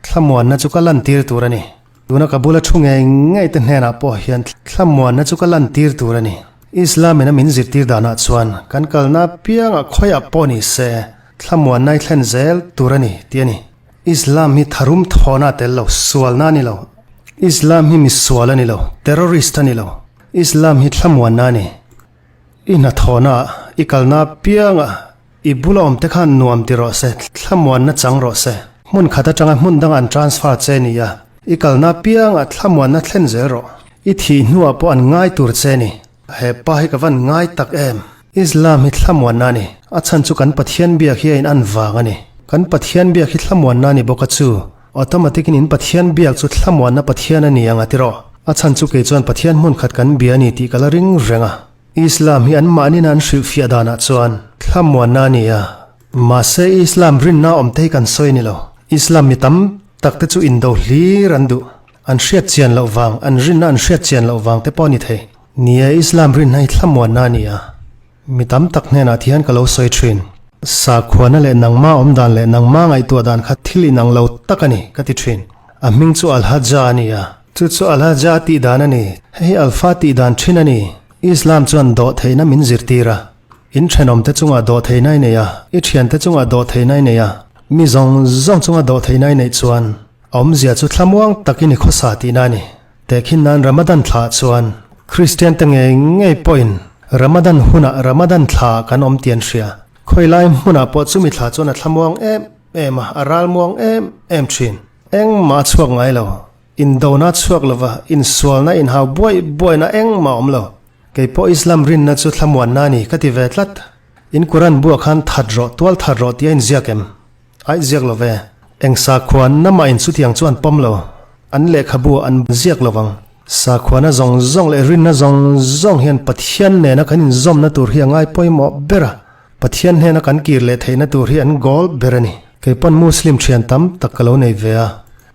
Thlamuanna chu ka lantir tur a ni. Tuna ka bula thu ngei ngei te hnenah pawh hian thlamuanna chu ka lantir tur a ni. Islam in a min zirtir danah chuan kan kalna apiangah khawiah pawh ni se thlamuanna i thlen zel tur a ni tih a ni. Islam hi tharum thawna a tel lo, sualna a ni lo. Islam hi misual a ni lo, terrorist a ni lo. Islam hi thlamuanna a ni. I hnathawhna ah, i kalna apiangah i bula awm te khan nuam ti rawh se, thlamuanna chang rawh se. Hmun khat atanga hmun danga an transfer che ni a, i kalna apiangah thlamuanna thlen zel rawh. I thih hnuah pawh an ngai tur che ni. He pa hi ka van ngai tak em! Islam hi thlamuanna a ni. A chhan chu kan Pathian biak hi a in an vang a ni. Kan Pathian biak hi thlamuanna a ni bawk a chu. Automatic in in Pathian biak chu thlamuanna Pathian a ni ang a ti rawh. A chhan chu kei chuan Pathian hmun khat kan bia a ni tih ka la ring reng a. Islam hi an mahnin a an hrilhfiah danah chuan thlamuanna a ni a. Mahse Islam rinna awm te hi kan sawi a ni lo. Islam mi tam tak te chu indo hlir an duh. An hriat chian loh vang, an rinna an hriat chian loh vang te pawh a ni thei. Ni e, Islam rinna hi thlamuanna a ni a. Mi tam tak hnenah thian ka lo sawi thin. Sakhuana leh nangma awm dan leh nangma ngaihtuah dan kha thil inang lo tak a ni, ka ti thin. A hming chu Al-Hajja a ni a. Chu chu Al-Hajja tih dan a ni. Hei hi Alfa tih dan thin a ni. Islam chuan dawhtheihna min zirtir a. In thenawmte chungah dawhtheihna i nei a, i thiante chungah dawhtheihna i nei a, mi zawng zawng chunga dawhtheihna i neih chuan A awmzia chu thlamuang takin i khawsa tihna a ni. Tehkhin nan Ramadan thla chuan Kristian te ngei ngei pawhin Ramadan hunah Ramadan thla kan awm tih an hria. Khawilai hmunah pawh chumi thla chuan a thlamuang em em a, a ralmuang em em thin. Engmah a chhuak ngai lo. Indona a chhuak lova, insualna, inhau buaih buaihna engmah a awm lo. Kei pawh Islam rinna chu thlamuanna a ni ka ti ve tlat. In Quran buah khan that rawh, tual that rawh tih a inziak em? Aih ziak lo ve. Eng sakhuan namah in chutiang chu an pawm lo. An lehkhabu ah an ziak lo vang. Sakhuana zawng zawng leh rinna zawng zawng hian Pathian nena kan inzawmna tur hi a ngai pawimawh ber a. Pathian hnena kan kir leh theihna tur hi an goal ber a ni. Kei pawn Muslim thian tam tak ka lo nei ve a.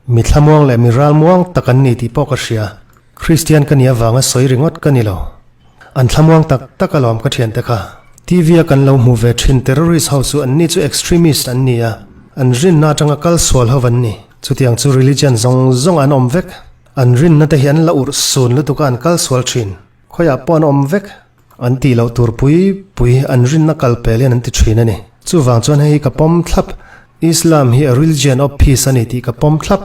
Mi thlamuang leh mi ralmuang tak an ni tih pawh ka hria. Kristian ka nih avanga sawi ringawt ka ni lo. An thlamuang tak tak alawm ka thiante kha. TV a kan lo hmu ve thin terrorist ho chu anni chu extremist an ni a, an rinna atanga kal sual ho an ni. Chutiang chu religion zawng zawng an awm vek. An rinna te hi an la urh sun lutuk a an kal sual thin. Khawiah pawh an awm vek. An tih loh tur pui pui an rinna kal pel hian an ti thin a ni. Chuvang chuan hei hi ka pawm thlap. Islam hi a religion of peace a ni tih ka pawm thlap.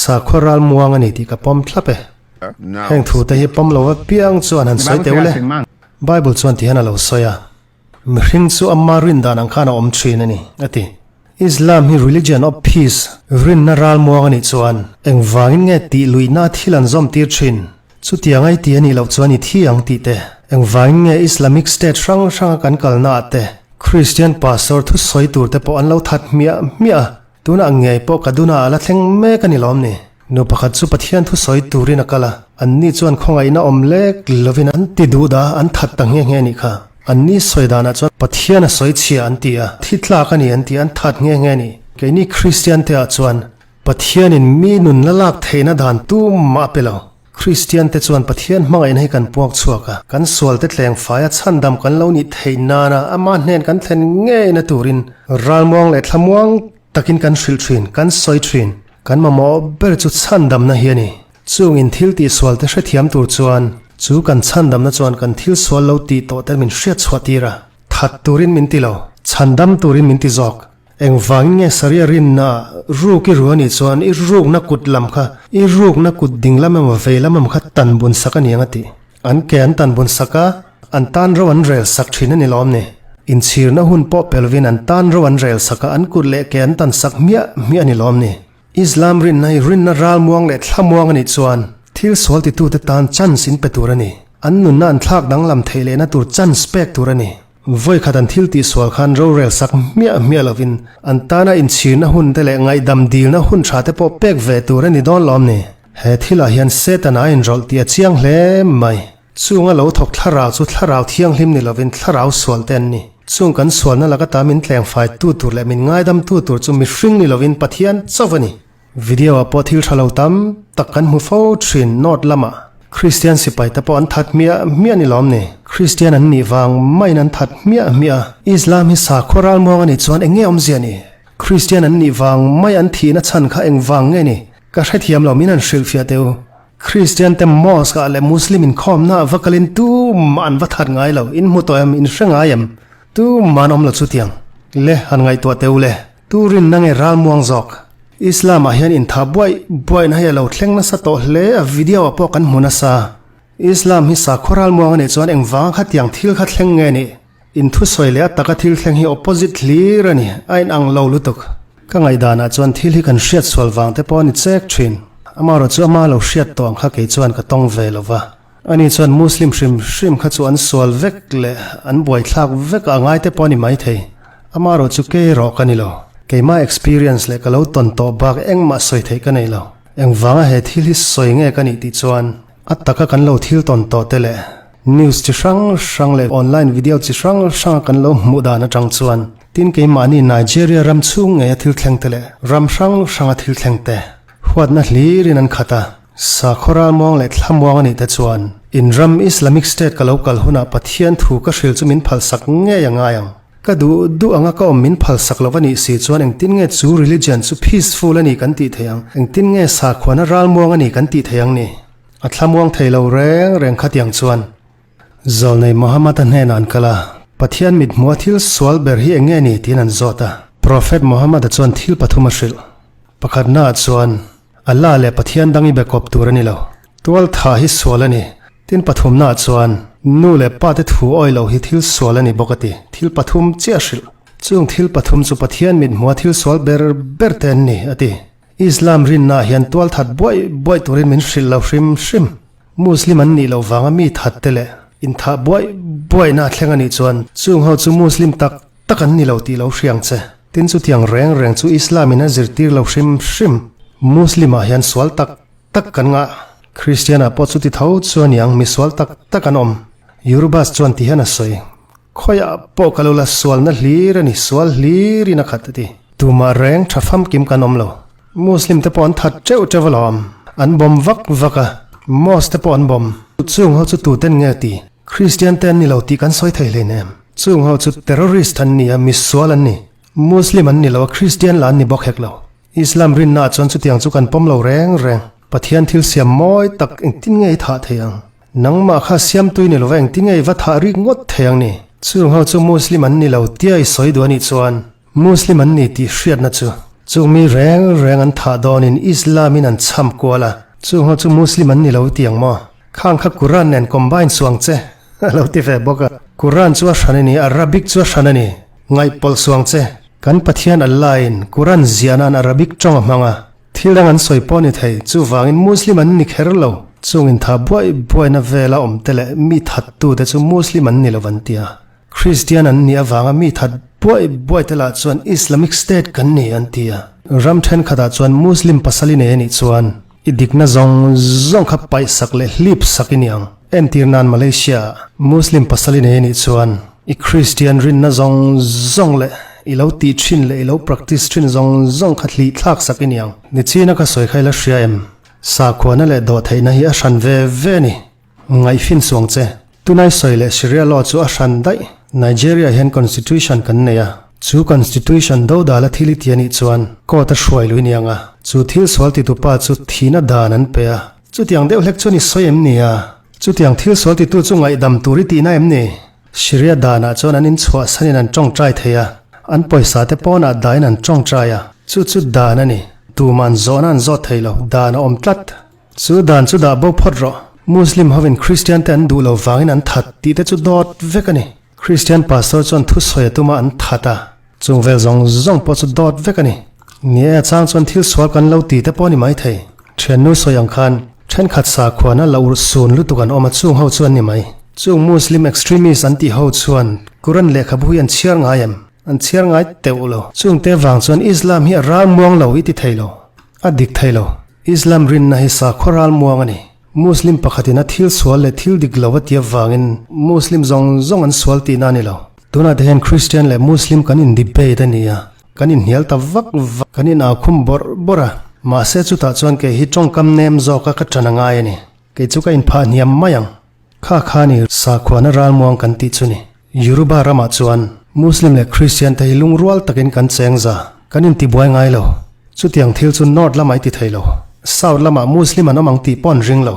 Sakhua ral muang a ni tih ka pawm thlap e. Heng thu te hi pawm lo apiang chuan han sawi teuh le. Bible chuan ti hian a lo sawi a, Mihring chu amma rin dan ang khan a awm thin a ni, a ti. Islam hi religion of peace, rinna ral muang a nih chuan engvangin nge tih luihna thil an zawm tir thin? Chutiang ai ti a nih loh chuan i thi ang tih te, engvangin nge Islamic state hrang hranga kan kalna ah te Christian pastor thusawi tur te pawh an lo that hmiah hmiah a, Tunah ngei pawh ka duna a la thleng mek a ni lawm ni? Nu pakhat chu Pathian thu sawi turin a kal a, anni chuan khawngaihna awm lek lovin an ti duh dah an that ta nghe nghe nih kha. Anni sawi danah chuan Pathian a sawi chhia an ti a, thi tlak a ni an ti a, an that nghe nghe ni. Keini Kristian te ah chuan Pathianin mi nun la lak theihna dan tumah a pe lo. Kristian te chuan Pathian hmangaihna hi kan puak chhuak a, kan sual te tleng faia chhandam kan lo nih theih nana ama hnen kan thlen ngeina turin ralmuang leh thlamuang takin kan hrilh thin, kan sawi thin. Kan mamawh ber chu chhandamna hi a ni. Chung in thil tih sual te hrethiam tur chuan chu kan chhandamna chuan kan thil sual lo tih tawh te min hriat chhuah tir a, that turin min ti lo, chhandam turin min ti zawk. Engvangin nge Saria rinna ruk i ru a nih chuan i rukna kut lam kha i rukna kut ding lam emaw vei lam emaw kha tan bun sak a ni ang a tih. An ke an tan bun sak a, an tan ro an rel sak thin a ni lawm ni. Inchhirna hun pawh pe lovin an tan ro an rel sak a, an kut leh ke an tan sak hmiah hmiah a ni lawm ni. Islam rinna hi rinna ralmuang leh thlamuang a nih chuan thil sual titute tan chance in pe tur a ni. An nunna an thlak danglam theih lehna tur chance pek tur a ni. Vawi khat an thil tih sual khan rorel sak hmiah hmiah lovin an tana inchhirna hun te leh ngaihdam dilna hun tha te pawh pek ve tur a ni dawn lawm ni. He thilah hian Setana a inrawlh tih a chiang hle mai. Chunga lo thawk thlarau chu thlarau thianghlim ni lovin thlarau sual te an ni. Chung kan sualna laka ta min tlengfai tu tur leh min ngaidam tu tur chu mihring ni lovin Pathian chauh a ni. Video ah pawh thil tha lo tam tak kan hmu fo thin North lamah Kristian sipai te pawh an that hmiah hmiah ni lawm ni? Kristian an nih vang maiin an that hmiah hmiah a, Islam hi sakhua ralmuang a nih chuan eng nge awmzia ni? Kristian an nih vang mai an thihna chhan kha eng vang nge ni? Ka hrethiam lo min han hrilhfiah teh u. Kristian te mosque ah leh Muslim inkhawmna ah va kalin tumah an va that ngai lo, in hmu tawh em? In hre ngai em? Tumah an awm lo chutiang. Le han ngaihtuah teh u le. Tu rinna nge ralmuang zawk? Islam ah hian intha buaih buaihna hi a lo thleng nasa tawh hle a, video ah pawh kan hmu nasa. Islam hi sakhaw ralmuang a nih chuan engvanga khatiang thil kha thleng nge nih? In thusawi leh a taka thil thleng hi opposite hlir a ni, a inang lo lutuk. Ka ngaihdanah chuan thil hi kan hriat sual vang te pawh a ni chek thin. Amaherawh chu ama lo hriat tawh ang kha kei chuan ka tawng ve lo va. Ani chuan Muslim hrim hrim kha chu an sual vek leh an buaithlak vek a ngai te pawh a ni maithei. Amaherawh chu kei erawh ka ni lo. Keimah experience leh ka lo tawn tawh bak engmah sawi theih ka nei lo. Engvanga he thil hi sawi nge ka nih tih chuan a taka kan lo thil tawn tawh te leh news chi hrang hrang leh online video chi hrang hranga kan lo hmuh dan atang chuan tin keimahni Nigeria ram chhung ngeia thil thleng te leh ram hrang hranga thil thleng te huatna hlirin an khat a. Sakhaw ralmuang leh thlamuang a nih te chuan in ram Islamic State ka lo kal hunah Pathian thu ka hril chu min phalsak ngei a ngai ang. Ka duh duh anga ka awm min phalsak lo a nih si chuan engtin nge chu religion chu peaceful a ni kan tih theih ang? Engtin nge sakhuana ralmuang a ni kan tih theih ang ni? A thlamuang thei lo reng reng khatiang chuan. Zawlnei Muhammad-a hnenah an kal a, Pathian mithmuha thil sual ber hi eng nge ni tiin an zawt a. Prophet Muhammad-a chuan thil pathum a hrilh. Pakhatnaah chuan, Allah leh Pathian dang i be kawp tur a ni lo. Tual tha hi sual a ni. Tin pathumnaah chuan, nu leh pa te thu awi lo hi thil sual a ni bawk a ti. Thil pathum chiah hrilh. Chung thil pathum chu Pathian mithmuha thil sual ber ber te an ni, a ti. Islam rinnaah hian tual that buaih buaih turin min hrilh lo hrim hrim. Muslim an nih loh vanga mi that te leh inthah buaih buaihna a thleng a nih chuan chung ho chu Muslim tak tak an ni lo tih lo hriang che. Tin chutiang reng reng chu Islam in a zirtir lo hrim hrim. Muslim ah hian sual tak tak kan ngah. Christian ah pawh chuti tho chu a niang misual tak tak an awm. Eurubus chuan ti hian a sawi. Khawiah pawh ka lo la sualna hlir a ni, sual hlirin a khat a ti. Tumah reng tha famkim kan awm lo. Muslim te pawh an that teuh teuh alawm. An bawm vak vak a, mosque te pawh an bawm. Chung ho chu tuten nge ti? Christian te an ni lo tih kan sawi thei hleinem. Chung ho chu terrorist an ni a, misual an ni. Muslim an ni lo a, Christian lah an ni bawk hek lo. Islam rinna ah chuan chutiang chu kan pawm lo reng reng. Pathian thil siam mawi tak engtin nge i thah thei ang? Nangmah kha siamtui ni lova engtin nge i va thah rik ngawt thei ang ni? Chung ho chu Muslim an ni lo tia i sawi duh a nih chuan Muslim an ni tih hriatna chu chung mi reng reng an thah dawnin Islam in an chham kual a, chung ho chu Muslim an ni lo tiang maw? Khang kha Quran nen combine suang che a lo ti ve bawk a. Quran chu a hran a ni, Arabic chu a hran a ni. Ngaihpawlh suang che. Kan Pathian Allah in Quran ziah nan Arabic tawng a hmang a, thil dang an sawi pawh ni thei, chuvangin Muslim an ni kher lo. Chung intha buaih buaihna vela awm te leh mi thattu te chu Muslim an ni lo an ti a. Kristian an nih avanga mi that buaih buaih te lah chuan Islamic State kan ni an ti a. Ram thenkhatah chuan Muslim pasal i nei a nih chuan i dikna zawng zawng kha paih sak leh hlip sak i ni ang. Entir nan Malaysia ah Muslim pasal i nei a nih chuan i Kristian rinna zawng zawng leh i lo tih thin leh i lo practice thin zawng zawng kha hlih thlak sak i ni ang. Nichina ka sawi kha i la hria em? Sakhuana leh dawhtheihna hi a hran ve ve a ni. Ngaihfin suang che. Tunai sawi leh Sharia law chu a hran daih. Nigeria hian constitution kan nei a, chu constitution dodala thil i ti a nih chuan court a hruai lui niang a, chu thil sual titu pa chu thihna dan an pe a. Chutiang deuh hlek chuan i sawi em ni a? Chutiang thil sual titu chu ngaihdam tur i tihna em ni? Sharia danah chuan an inchhuahsanin an tawngtai thei a, an pawisa te pawnah dahin an tawngtai a, chu chu dan a ni. Tuman zawhna an zawt thei lo, dan a awm tlat. Chu dan chu dah bo phawt rawh. Muslim hovin Christian te an duh lo vangin an that tih te chu dawt vek a ni. Christian pastor chuan thusawi a tuma an that a, chung vel zawng zawng pawh chu dawt vek a ni. Ni e, a chang chuan thil sual kan lo ti te pawh a ni maithei. Thiannu sawi ang khan thenkhat sakhuana la urh sun lutuk an awm a, chung ho chu an ni mai. Chung Muslim extremist an tih ho chuan Quran lehkhabu hi an chhiar ngai em? An chhiar ngai teuh lo. Chungte vang chuan Islam hi a ral muang lo i ti thei lo. A dik thei lo. Islam rinna hi sakhaw ral muang a ni. Muslim pakhatin a thil sual leh thil dik lo a ti avangin Muslim zawng zawng an sual tihna a ni lo. Tunah te hian Christian leh Muslim kan in debate a ni a, kan inhnial ta vak vak, kan in au khum bawrh bawrh a. Mahse chutah chuan kei hi tawngkam nem zawka ka ṭan a ngai a ni. Kei chu ka inphah hniam mai ang. Kha kha ni sakhuana ral muang kan tih chu ni. Yoruba ramah chuan Muslim leh Christian te hi lungrual takin kan cheng za, kan intibuai ngai lo. Chutiang thil chu North lamah i ti thei lo. South lamah Muslim an awm ang tih pawh an ring lo.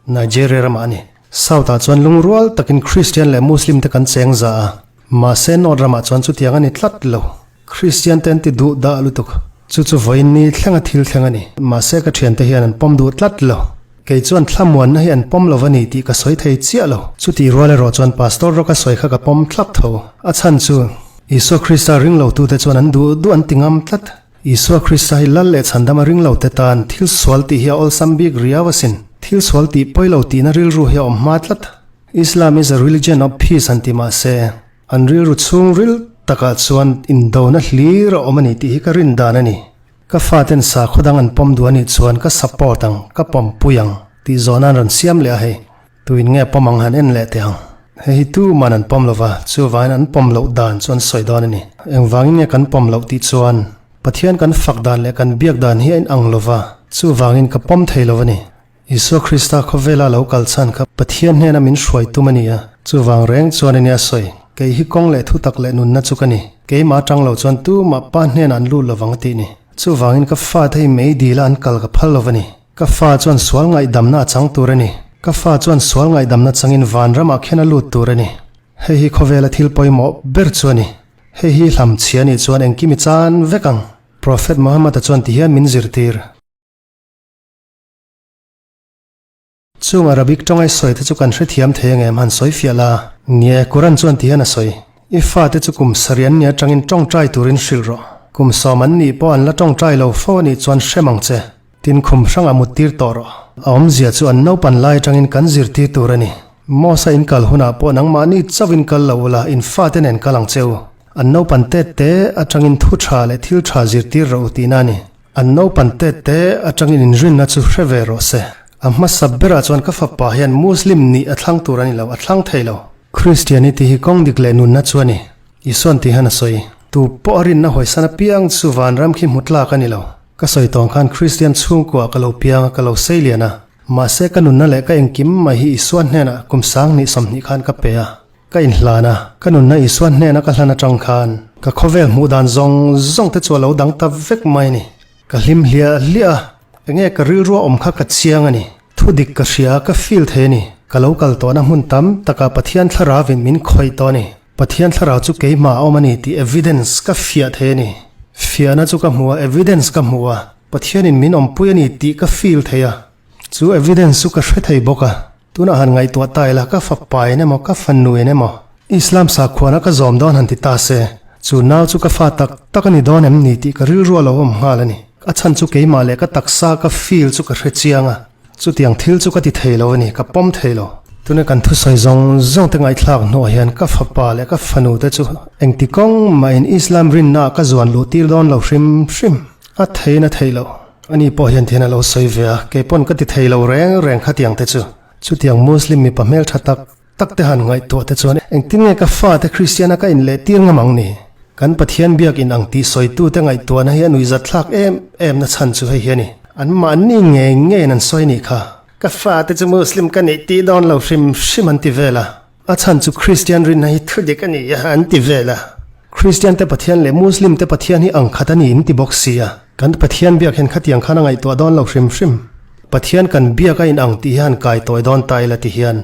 Nigeria ramah a ni. South ah chuan lungrual takin Christian leh Muslim te kan cheng za a, mahse North ramah chuan chutiang a ni tlat lo. Christian te an ti duh dah lutuk. Chu chu vawiin ni thlenga thil thleng a ni. Mahse ka thiante hian an pawm duh tlat lo. Kei chuan thlamuanna hi an pawm lo va ni tih ka sawi thei chiah lo. Chutih rual erawh chuan Pastor rawka sawi kha ka pawm thlap tho. A chhan chu, Isua Krista ring lotute chuan an duh duh an ti ngam tlat. Isua Krista hi lal leh chhandama ring lote tan thil sual tih hi a awlsam bik riau asin. Thil sual tih pawi lo tihna rilru hi a awm hma tlat. Islam is a religion of peace an ti mah se, an rilru chhungril takah chuan indona hlir a awm a ni tih hi ka rin dan a ni. Ka faten sakhaw dang an pawm duh a nih chuan ka support ang, ka pawmpui ang tih zawhna an rawn siam leh a hei. Tuin nge pawm ang han en leh teh ang. Hei hi tuman an pawm lo va, chuvangin an pawm loh dan chu an sawi dawn a ni. Engvangin nge kan pawm loh tih chuan Pathian kan fak dan leh kan biak dan hi a inang lo va, chuvangin ka pawm thei lo a ni. Isua Krista khawvela lo kal chhan kha Pathian hnena min hruai tum a ni a, chuvang reng chuan a nia sawi, Kei hi kawng leh thutak leh nunna chu ka ni, keimah atang lo chuan tumah Pa hnenah an lut lovang a tih ni. Chuvangin ka fate hi mei dila an kal ka phal lo va ni. Ka fa chuan sual ngaihdamna a chang tur a ni. Ka fa chuan sual ngaihdamna changin vanramah khian a lut tur a ni. Hei hi khawvela thil pawimawh ber chu a ni. Hei hi hlamchhia nih chuan engkim i chan vek ang. Prophet Muhammad-a chuan tihian min zirtir. Chung Arabic tawngai sawi te chu kan hrethiam thei angem han sawi fiah la. Nie, Quran chuan ti hian a sawi. I fate chu kum sarih an nih atangin tawngtai turin hrilh rawh. Kum sawm an nih pawh an la tawngtai lo fo a nih chuan hrem ang che. Tin khum hrangah mut tir tawh rawh. A awmzia chu an naupan lai atangin kan zirtir tur a ni. Mosque a in kal hunah pawh nangmahni chauh in kal lo ula in fate nen kal ang che u. An naupan tet te atangin thu tha leh thil tha zirtir rawh u tihna a ni. An naupan tet te atangin inrinna chu hre ve rawh se. A hmasa berah chuan ka fapa hian Muslim nih a thlang tur a ni lo, a thlang thei lo. Christianity hi kawng dik leh nunna chu a ni. Isuan tih hian a sawi. Tu pawh a rinna hawisan apiang chu vanram khi hmu tlak a ni lo. Ka sawi tawng khan Christian chhungkuah ka lo piang a, ka lo sei lian a. Mahse ka nunna leh ka engkim mai hi Isua hnenah kum 20 20 khan ka pe a. Ka inhlan a, ka nunna Isua hnena ka hlan atang khan ka khawvel hmuh dan zawng zawng te chu a lo dang ta vek mai a ni. Ka hlim hliah hliah a, enge ka rilrua awm kha ka chiang a ni. Thu dik ka hria a, ka feel thei a ni. Ka lo kal tawhna hmun tam takah Pathian thlarauin min khawih tawh a ni. Pathian thlarau chu keimah a awm a ni tih evidence ka fiah thei a ni. Fiahna chu ka hmu a, evidence ka hmu a, Pathianin min awmpui a ni tih ka feel thei a. Chu evidence chu ka hre thei bawk a. Tunah han ngaihtuah ta ila ka fapa in emaw ka fanu in emaw Islam sakhuana ka zawm dawn han ti ta se, chu nau chu ka fa tak tak a ni dawn em ni tih ka rilru a lo awm nghal a ni. A chhan chu keimah leh ka taksa ka feel chu ka hre chiang a, chutiang thil chu ka ti thei lo a ni, ka pawm thei lo. Tuna kan thusawi zawng zawng te ngaihthlak hnuah hian ka fapa leh ka fanu te chu engti kawng mahin Islam rinna ah ka zuan luh tir dawn lo hrim hrim. A theiin a theih loh. Ani pawh hian thian a lo sawi ve a, kei pawn ka ti thei lo reng reng khatiang te chu. Chutiang Muslim mipa hmeltha tak tak te han ngaihtuah te chuan engtin nge ka fate Kristiana ka inleh tir ngam ang ni? Kan Pathian biak in ang tih sawitu te ngaihtuahna hi a nuihzat thlak em em na chhan chu hei hi a ni. An mahni ngei ngeiin an sawi nih kha. Ka fate chu Muslim ka nih tih dawn lo hrim hrim an ti vel a. A chhan chu Kristian rinna hi thu dik a ni a, an ti vel a. Kristian te Pathian leh Muslim te Pathian hi ang khat a ni in ti bawk si a. Kan Pathian biak hian khatiang khan a ngaihtuah dawn lo hrim hrim. Pathian kan biak a inang tih hian kai tawi dawn ta ila ti hian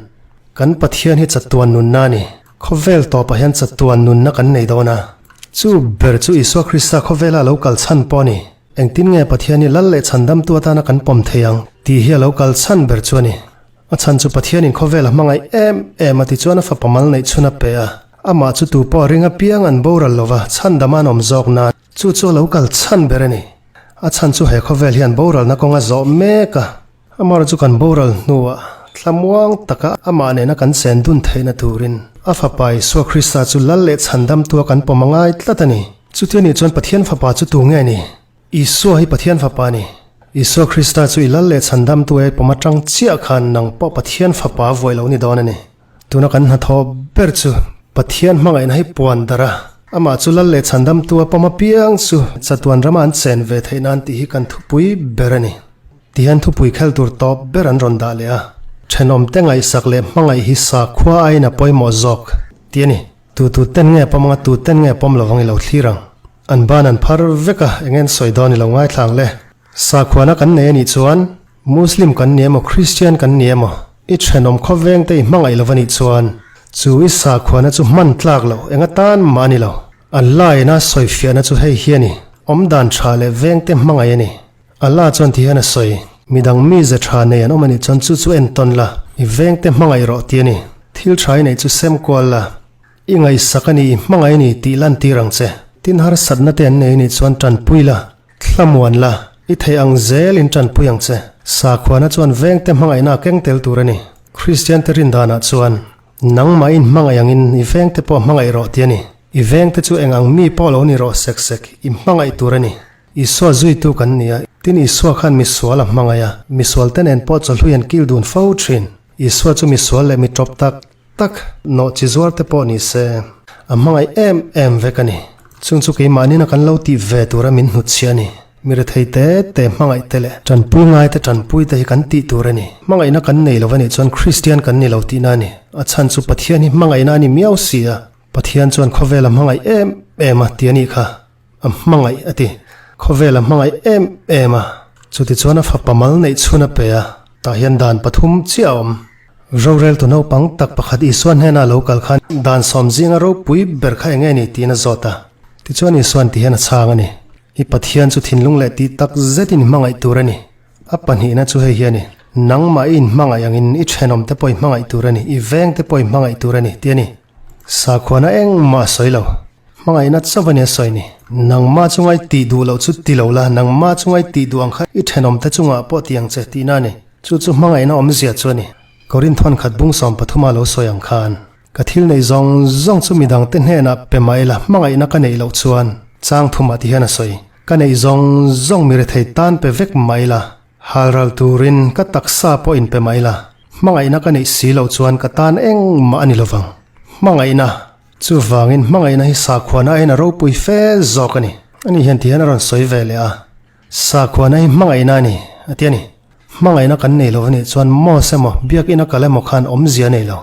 kan Pathian hi chatuan nunna a ni. Khawvel tawpah hian chatuan nunna kan nei dawn a. Chu ber chu Isua Krista khawvela lo kal chhan pawh a ni. Engtin nge Pathian hi lal leh chhandamtu atana kan pawm thei ang tih hi a lo kal chhan ber chu a ni. A chhan chu Pathianin khawvel a hmangaih em em a ti chuan a fapa mal neih chhun a pe a. Amah chu tu pawh a ring apiang an boral lo va, chhandam an awm zawk nan chu chu a lo kal chhan ber a ni. A chhan chu he khawvel hian boralna kawng a zawh mek a. Amah chu kan boral hnuah thlamuang taka amah nena kan chen dun theihna turin a fapa Isua Krista chu lal leh chhandamtua kan pawm a ngai tlat a ni. Chutia nih chuan Pathian fapa chu tu nge ni? Isua hi Pathian Fapa a ni. Isua Krista chu i lal leh chhandamtu e pawm atang chiah khan nang pawh Pathian Fapa vuai lo ni dawn a ni. Tuna kan hnathawh ber chu Pathian hmangaihna hi puan darh a, amah chu lal leh chhandamtu a pawm apiang chu chatuan rama an chen ve theih nan tih hi kan thupui ber a ni. Tihian thupui khel tur tawp ber an rawn dah leh a, thenawmte ngaihsak leh hmangaih hi sakhua aiin a pawimawh zawk tih a ni. Tu tu ten nge pawm anga tu ten nge pawm lovang i lo thlir ang. An ban an phar vek a, eng en sawi dawn i lo ngaithlang le. Sakhuana kan nei a nih chuan Muslim kan ni emaw Christian kan ni emaw i thenawm khawveng te i hmangaih lo a nih chuan chu i sakhuana chu hman tlak lo eng atan mah a ni lo. An laina sawifiahna chu hei hi a ni. Awmdan tha leh vengte hmangaih a ni. Allah chuan ti hian a sawi, Midang mize tha nei an awm a nih chuan chu chu entawn la, i vengte hmangaih rawh ti a ni. Thil tha i neih chu sem kual la, i ngaihsak a ni, i hmangaih a ni tih lantir ang che. Tin harsatna te an nei a nih chuan tanpui la, thlamuan la, i theih ang zel in tanpui ang che. Sakhuana chuan vengte hmangaihna a keng tel tur a ni. Kristiante rindanah chuan Nangmah in hmangaih angin i vengte pawh hmangaih rawh ti a ni. I vengte chu eng ang mi pawh lo ni rawh sek sek, i hmangaih tur a ni. Isua zuitu kan ni a, tin Isua khan misual a hmangaih a, misualte nen pawh chawhlui an kil dun fo thin. Isua chu misual leh mi tawp tak tak, nawh chi zuar te pawh ni se, a hmangaih em em vek a ni. Chung chu keimahnin a kan lo tih ve tura min hnutchhiah a ni. Mi rethei te te hmangaih te leh tanpui ngai te tanpui te hi kan tih tur a ni. Hmangaihna kan nei lo a nih chuan Kristian kan ni lo tihna a ni. A chhan chu Pathian hi hmangaihna a ni miau si a. Pathian chuan khawvel a hmangaih em em a ti a nih kha. A hmangaih a ti. Khawvel a hmangaih em em a. Chutichuan a fapa mal neih chhun a pe a. Tah hian dan pathum chiah a awm. Roreltu naupang tak pakhat Isua hnena lo kal khan dan sawm zinga ropui ber kha eng nge ni tiin a zawt a. Tichuan Isua'n ti hian a chhang a ni. I Pathian chu thinlung leh tih tak zetin i hmangaih tur a ni. A pahnihna chu hei hi a ni, Nangmah i inhmangaih angin i thenawmte pawh i hmangaih tur a ni, i vengte pawh i hmangaih tur a ni, tih a ni. Sakhuana engmah a sawi lo. Hmangaihna chauh a ni a sawi ni. Nangmah chunga i tih duh loh chu ti lo la, nangmah chunga i tih duh ang kha i thenawmte chungah pawh ti ang che, tihna a ni. Chu chu hmangaihna awmzia chu a ni. Korinthon khat bung 13 a lo sawi ang khan. Ka thil neih zawng zawng chu midangte hnenah pe mah ila hmangaihna ka neih loh chuan chang thumah ti hian a sawi. Ka neih zawng zawng mi rethei tan pe vek mah ila, halral turin ka taksa pawh in pe mah ila, hmangaihna ka neih si loh chuan ka tan engmah a ni lovang. Hmangaihna, chuvangin hmangaihna hi sakhuana aiin a ropui fe zawk a ni. Ani hian ti hian a rawn sawi ve leh a. Sakhuana hi hmangaihna a ni, a ti a ni. Hmangaihna kan nei lo a nih chuan Mos emaw, Biakina kal emaw khan awmzia a nei lo.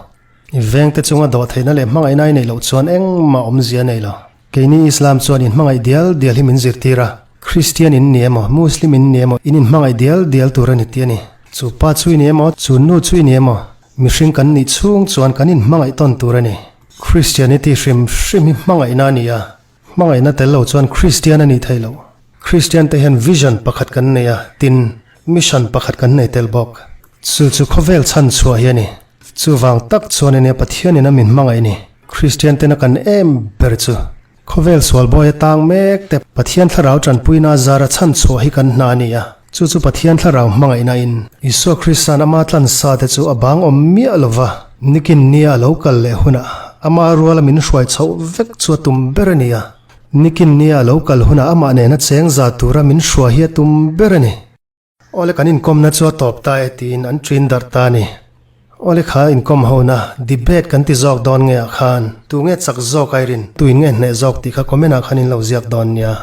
I vengte chunga dawh theihna leh hmangaihna i neih loh chuan engmah awmzia a nei lo. Keini Islam chuan inhmangaih dial dial hi min zirtir a, Kristian in ni emaw, Muslim in ni emaw, in inhmangaih dial dial tur a ni tih a ni. Chu pa chu i ni emaw, chu nu chu i ni emaw, mihring kan nih chhung chuan kan inhmangaih tawn tur a ni. Christianity hrim hrim hi hmangaihna a ni a, hmangaihna tel lo chuan Kristian a nih theih loh. Kristian te hian vision pakhat kan nei a, tin, mission pakhat kan nei tel bawk. Chu chu khawvel chhan chhuah hi a ni. Chuvang tak chuan ania Pathianin a min hmangaih ni. Kristian tena kan em ber chu khawvel sual bawi atang mek te Pathian thlarau tanpuina zara chhan chhuah hi kan hna a ni a. Chu chu Pathian thlarau hmangaihna in Isua Krista'n ama tlansa te chu a bang awm miah lova nikin nia a lo kal leh hunah ama ruala min hruai chhoh vek chu a tum ber a ni a. Nikin nia a lo kal hunah amah nena cheng za tura min hruai hi a tum ber a ni. Awle kan inkawmna chu a tawp ta e tiin an ṭin darh ta a ni. Awle kha inkawm hona debate kan ti zawk dawn nge ah khan tu nge chak zawk airin tuin nge hneh zawk tih kha comment ah khan in lo ziak dawn nia.